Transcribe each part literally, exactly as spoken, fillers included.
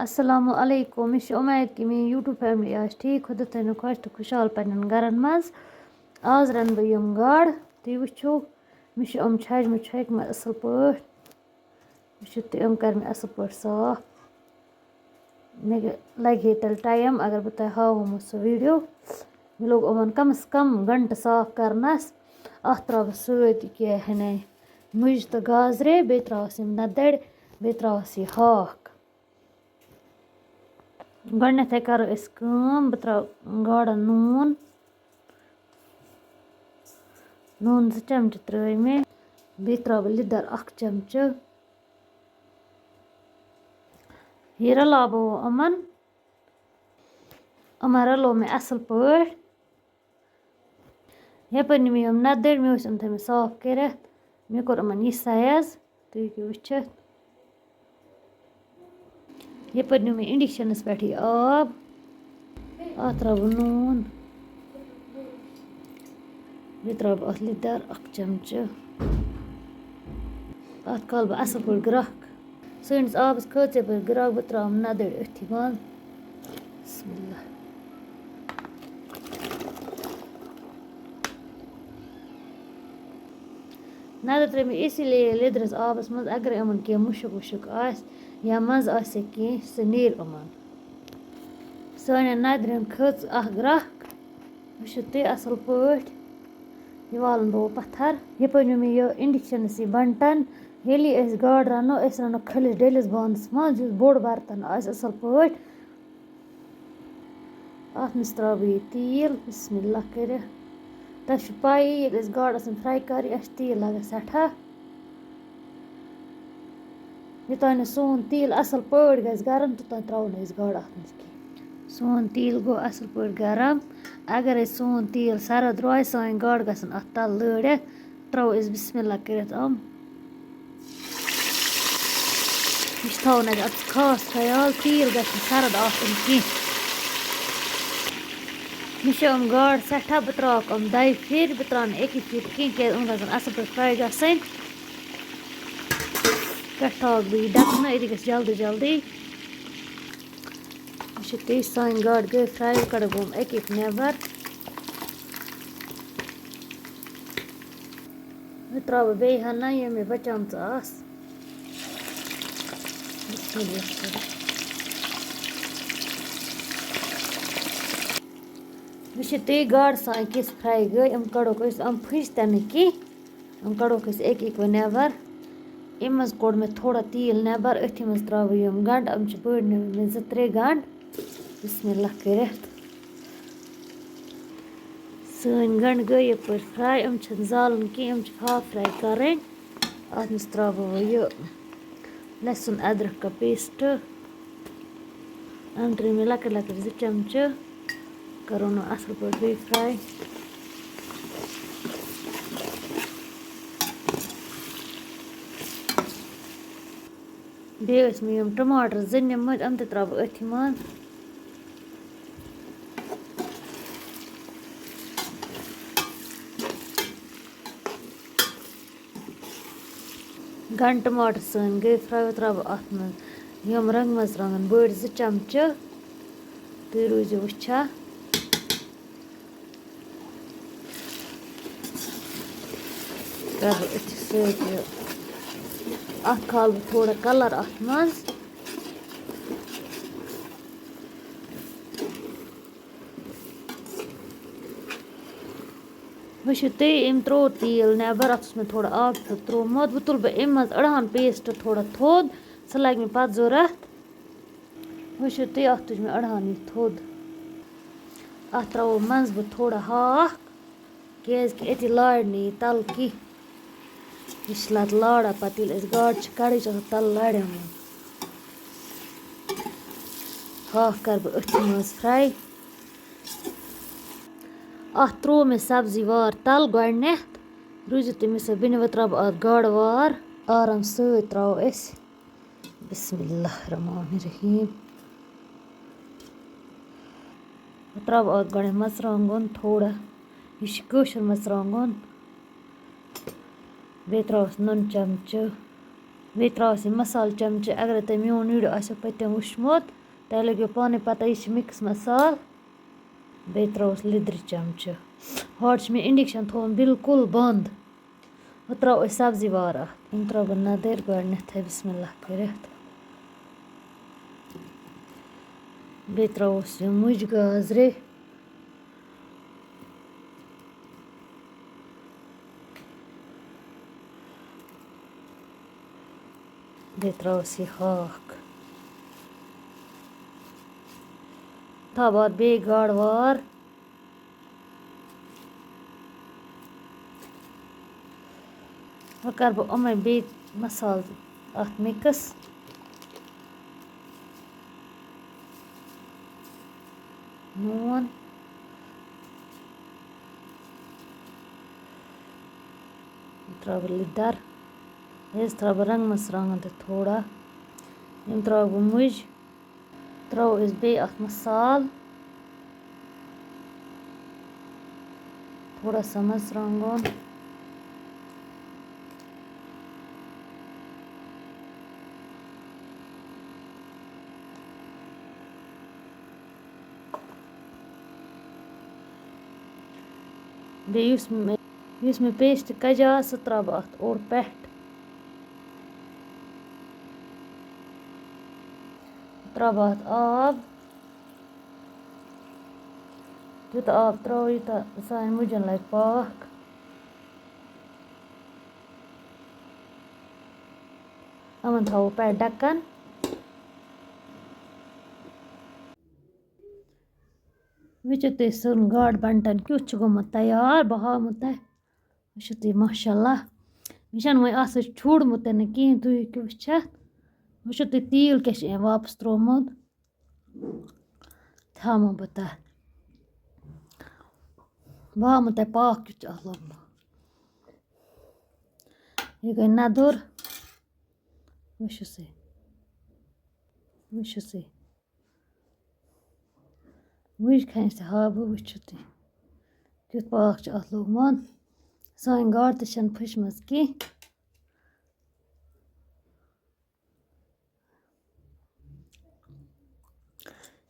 السلام علیکم، مےٚ چھِ اُمید کہِ میٛٲنۍ YouTube family آسہِ ٹھیٖک، خۄدا تھٲینو خۄش تہٕ خۄشحال پنٛنٮ۪ن گَرَن منٛز۔ آز رَنہٕ بہٕ یِم گاڈٕ، تُہۍ وٕچھِو، مےٚ چھِ یِم چھَجمہٕ چھۄکمہٕ اَصٕل پٲٹھۍ، وٕچھِو تُہۍ، یِم کَرٕ مےٚ اَصٕل پٲٹھۍ صاف۔ مےٚ لَگہِ ہے تیٚلہِ ٹایم اگر بہٕ تۄہہِ ہاوہو سُہ video۔ مےٚ لوٚگ یِمَن کَم از کَم گھنٹہٕ صاف کَرنَس۔ اَتھ ترٛاوٕ بہٕ سۭتۍ یہِ کیٛاہ ہَناے مُجہِ تہٕ گازرِ، بیٚیہِ ترٛاوَس یِم نَدٕرۍ، بیٚیہِ ترٛاوَس یہِ ہاکھ۔ گۄڈٕنٮ۪تھٕے کَرو أسۍ کٲم، بہٕ ترٛاوٕ گاڈَن نوٗن، نوٗن زٕ چمچہٕ ترٛٲے مےٚ، بیٚیہِ ترٛاوٕ بہٕ لیٚدٕر اَکھ چمچہٕ۔ یہِ رَلاوٕ بہٕ یِمَن، یِمَن رَلو مےٚ اَصٕل پٲٹھۍ۔ یَپٲرۍ نِم یِم نَدٕرۍ، مےٚ ٲسۍ یِم تھٲیمٕتۍ صاف کٔرِتھ، مےٚ کوٚر یِمَن یہِ سایز، تُہۍ ہیٚکِو وٕچھِتھ۔ یَپٲرۍ نیوٗ مےٚ اِنڈَکشَنَس پٮ۪ٹھ یہِ آب، اَتھ ترٛاوٕ بہٕ نوٗن، بیٚیہِ ترٛاوٕ بہٕ اَتھ لیٚدٕر اَکھ چمچہٕ۔ اَتھ کھالہٕ بہٕ اَصٕل پٲٹھۍ گرٛٮ۪کھ۔ سٲنِس آبَس کھٔژ یَپٲرۍ گرٛٮ۪کھ، بہٕ ترٛاوٕ نَدٕرۍ أتھی منٛز۔ بسم اللہ۔ نَدٕرۍ ترٛٲے مےٚ اسی لیے لیٚدرِس آبَس منٛز، اگر یِمَن کینٛہہ مُشُک وُشُک آسہِ یا منٛزٕ آسہِ کینٛہہ، سُہ نیرِ یِمَن۔ سانٮ۪ن نَدرٮ۪ن کھٔژ اَکھ گرٛٮ۪کھ، وٕچھِو تُہۍ اَصٕل پٲٹھۍ۔ یہِ والَن بہٕ وۄنۍ پَتھَر۔ یَپٲرۍ نیوٗ مےٚ یہِ اِنڈَکشَنَس یہِ بَنٹَن۔ ییٚلہِ أسۍ گاڈٕ رَنو، أسۍ رَنو کھٔلِس ڈٔلِس بانَس منٛز، یُس بوٚڑ بَرتَن آسہِ اَصٕل پٲٹھۍ۔ اَتھ منٛز ترٛاوٕ بہٕ یہِ تیٖل، بسم اللہ کٔرِتھ۔ تۄہہِ چھُ پَیی، ییٚلہِ أسۍ گاڈٕ آسان fry کَرٕنۍ، اَسہِ چھُ تیٖل لَگان سٮ۪ٹھاہ۔ یوٚتام نہٕ سون تیٖل اَصٕل پٲٹھۍ گژھِ گرم، توٚتام ترٛاوو نہٕ أسۍ گاڈٕ اَتھ منٛز کینٛہہ۔ سون تیٖل گوٚو اَصٕل پٲٹھۍ گرم۔ اگر أسۍ سون تیٖل سرد روزِ، سانہِ گاڈٕ گژھن اَتھ تَل لٲرِتھ۔ ترٛاوو أسۍ بسم اللہ کٔرِتھ یِم۔ یہِ چھِ تھاوُن اَسہِ اَتھ خاص خیال، تیٖل گژھِ نہٕ سرد آسُن کینٛہہ۔ مےٚ چھِ یِم گاڈٕ سٮ۪ٹھاہ، بہٕ ترٛاوَکھ یِم دۄیہِ پھِرِ، بہٕ ترٛاوٕ نہٕ اَکی پھِرِ کینٛہہ، کیٛازِ یِم گژھن اَصٕل پٲٹھۍ fry گژھٕنۍ۔ پٮ۪ٹھٕ تھاوَکھ بہٕ یہِ ڈَکہٕ نہٕ، أتی گژھِ جلدی جلدی۔ یہِ چھِ تیٚج، سانہِ گاڈٕ گٔے fry، وۄنۍ کَڑَکھ بہٕ یِم اَکی اَکہِ نٮ۪بَر۔ وۄنۍ ترٛاوٕ بہٕ بیٚیہِ ہَنا یِم مےٚ بَچیمژٕ آسہٕ۔ بسم اللہ۔ وٕچھِو تُہۍ، گاڈٕ سانہِ کِژھ fry گٔے، یِم کَڑوکھ أسۍ، یِم پھٕج تہِ نہٕ کینٛہہ۔ یِم کَڑوکھ أسۍ اَکہِ اَکہِ وۄنۍ نٮ۪بَر۔ اَمہِ منٛز کوٚڑ مےٚ تھوڑا تیٖل نٮ۪بَر، أتھی منٛز ترٛاوٕ یِم گَنٛڈٕ، یِم چھِ بٔڑۍ نِمٕتۍ مےٚ زٕ ترٛےٚ گَنٛڈٕ۔ بسم اللہ کٔرِتھ۔ سٲنۍ گَنٛڈٕ گٔے یَپٲرۍ fry، یِم چھِنہٕ زالٕنۍ کینٛہہ، یِم چھِ half fry کَرٕنۍ۔ اَتھ منٛز ترٛاوٕ بہٕ وۄنۍ یہِ لہسن ادرک کا paste۔ یِم ترٛٲے مےٚ لۄکٕٹۍ لۄکٕٹۍ زٕ چمچہٕ۔ کَرو نہٕ اَصٕل پٲٹھۍ بیٚیہِ fry۔ بیٚیہِ ٲسۍ مےٚ یِم ٹماٹر زٕ نِمٕتۍ، یِم تہِ ترٛاوٕ بہٕ أتھی منٛز۔ گنڈٕ ٹماٹر سٲنۍ گٔے fry، وۄنۍ ترٛاوٕ بہٕ اَتھ منٛز یِم رنٛگ مرژٕوانٛگن بٔڑۍ زٕ چمچہٕ۔ تُہۍ روٗزِو وٕچھان۔ کَرٕ بہٕ أتھی سۭتۍ یہِ، اَتھ کھالہٕ بہٕ تھوڑا colour اَتھ منٛز۔ وٕچھِو تُہۍ، أمۍ ترٛوو تیٖل نٮ۪بَر، اَتھ اوس مےٚ تھوڑا آب پھیُر ترٛوومُت۔ وۄنۍ تُلہٕ بہٕ اَمہِ منٛز أڑہَن paste تھوڑا تھوٚد، سُہ لَگہِ مےٚ پَتہٕ ضوٚرَتھ۔ وٕچھِو تُہۍ، اَتھ تُج مےٚ أڑہَن یہِ تھوٚد۔ اَتھ ترٛاوو منٛزٕ بہٕ تھوڑا ہاکھ، کیٛازِکہِ أتی لارِ نہٕ یہِ تَلہٕ کینٛہہ۔ یہِ چھِ لَتہٕ لاران پَتہٕ، ییٚلہِ أسۍ گاڈٕ چھِ کَڑٕنۍ، چھِ آسان تَلہٕ لارٮ۪ن منٛز۔ ہاکھ کَرٕ بہٕ أتھی منٛز fry۔ اَتھ ترٛوو مےٚ سبزی وار تَلہٕ گۄڈٕنٮ۪تھ۔ روٗزِو تُہۍ مےٚ سۭتۍ، بیٚنہِ، وۄنۍ ترٛاوٕ بہٕ اَتھ گاڈٕ وار۔ آرام سۭتۍ ترٛاوو أسۍ۔ بسم اللہ الرحمن الرحیم۔ وۄنۍ ترٛاوٕ بہٕ اَتھ گۄڈٕنٮ۪تھ مرژٕوانٛگُن تھوڑا۔ یہِ چھُ کٲشُر مرژٕوانٛگُن۔ بیٚیہِ ترٛاوَس نُن چمچہٕ۔ بیٚیہِ ترٛاوَس یہِ مصالہٕ چمچہٕ۔ اگرے تۄہہِ میون video آسیو پٔتِم وٕچھمُت، تۄہہِ لٔگیو پانَے پَتہ، یہِ چھِ mix مصالہٕ۔ بیٚیہِ ترٛاوَس لیٚدرِ چمچہٕ۔ ہورٕ چھِ مےٚ induction تھوٚومُت بالکل بنٛد۔ وۄنۍ ترٛاوو أسۍ سبزی وار اَتھ۔ یِم ترٛاوٕ بہٕ نَدٕرۍ گۄڈٕنٮ۪تھٕے بسم اللہ کٔرِتھ۔ بیٚیہِ ترٛاووس یہِ مُجہِ گازرِ۔ بیٚیہِ ترٛاوَس یہِ ہاکھ۔ تھاوٕ اَتھ بیٚیہِ گاڈٕ وار۔ وۄنۍ کَرٕ بہٕ یِمَے بیٚیہِ مصالہٕ اَتھ mix۔ نوٗن۔ ترٛاوٕ بہٕ لیٚدٕر۔ یہِ حظ ترٛاوٕ بہٕ رنٛگ مرژٕوانٛگن تہِ تھوڑا۔ یِم ترٛاوٕ بہٕ مُجہِ۔ ترٛاوو أسۍ بیٚیہِ اَتھ مصالہٕ۔ تھوڑا سا مرژٕوانٛگُن۔ بیٚیہِ یُس مےٚ، یُس مےٚ paste کَجہِ آو، سُہ ترٛاوٕ بہٕ اَتھ اوٚڑ پٮ۪ٹھ۔ ترٛاوٕ بہٕ اَتھ آب۔ تیوٗتاہ آب ترٛاوو، یوٗتاہ سانہِ مُجَن لَگہِ پاکھ۔ یِمَن تھاوو پٮ۪ٹھ ڈَکَن۔ وٕچھِو تُہۍ سون گاڈٕ بَنٹَن کیُتھ چھُ گوٚمُت تیار۔ بہٕ ہاومو تۄہہِ۔ وٕچھِو تُہۍ، ماشاء اللہ۔ مےٚ چھَنہٕ وۄنۍ اَتھ سۭتۍ چھوٗڑمُت تہِ نہٕ کِہیٖنۍ، تُہۍ ہیٚکِو وٕچھِتھ۔ وٕچھِو تُہۍ، تیٖل کیٛاہ چھُ أمۍ واپَس ترٛوومُت۔ تھاومو بہٕ تۄہہِ۔ بہٕ ہاومو تۄہہِ پاکھ کیُتھ چھُ اَتھ لوٚگمُت۔ یہِ گٔے نَدُر۔ وٕچھِو سا۔ وٕچھِو سا۔ وٕچھ کھنٛجہِ تہِ ہاو بہٕ، وٕچھِو تُہۍ، کیُتھ پاکھ چھُ اَتھ لوٚگمُت۔ سٲنۍ گاڈٕ تہِ چھَنہٕ پھٕچمٕژ کینٛہہ۔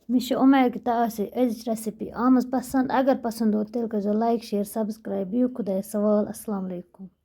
مےٚ چھِ اُمید کہِ تۄہہِ آسہِ أزِچ recipe آمٕژ پَسنٛد۔ اگر پَسنٛد ووت، تیٚلہِ کٔرۍزیو like، share، subscribe۔ بِہِو خۄدایَس حوال۔ السلام علیکُم۔